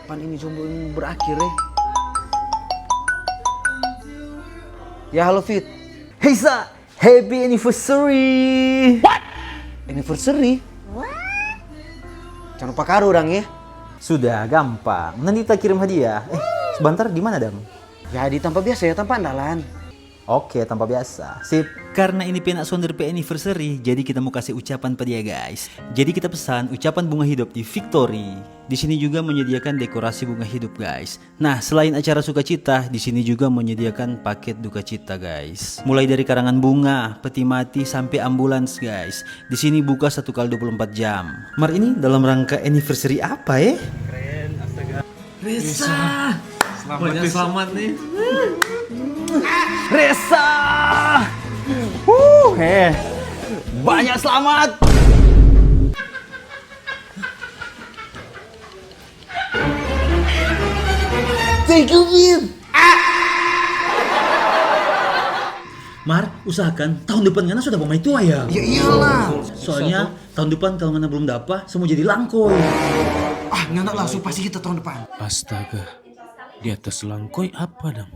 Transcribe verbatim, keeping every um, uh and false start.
Pan ini jomblo ini berakhir, eh. Ya, halo, Fit. Heisa, happy anniversary. What? Anniversary? Jangan lupa kado dang, ya. Sudah, gampang. Nanti kita kirim hadiah. Eh, sebentar, di mana, Dam? Ya, di tampa biasa ya, tampa andalan. Oke, tampa biasa. Sip. Karena ini pena sonder pe anniversary, jadi kita mau kasih ucapan pa dia, guys. Jadi kita pesan ucapan bunga hidup di Victory. Di sini juga menyediakan dekorasi bunga hidup, guys. Nah, selain acara sukacita, di sini juga menyediakan paket dukacita, guys. Mulai dari karangan bunga, peti mati, sampai ambulans, guys. Di sini buka satu kali dua puluh empat jam. Mar, ini dalam rangka anniversary apa, eh? Keren, astaga. Resa. Selamat, banyak Resa. Selamat nih. Resa. Wuh, eh. Banyak selamat. Thank you, Vin. Mar, usahakan tahun depan ngana sudah bamaitua ya. Ya iyalah. Soalnya tahun depan kalau ngana belum dapa, semua jadi langkoy. Ah, ngana langsung pasti kita tahun depan. Astaga, di atas langkoy apa dang?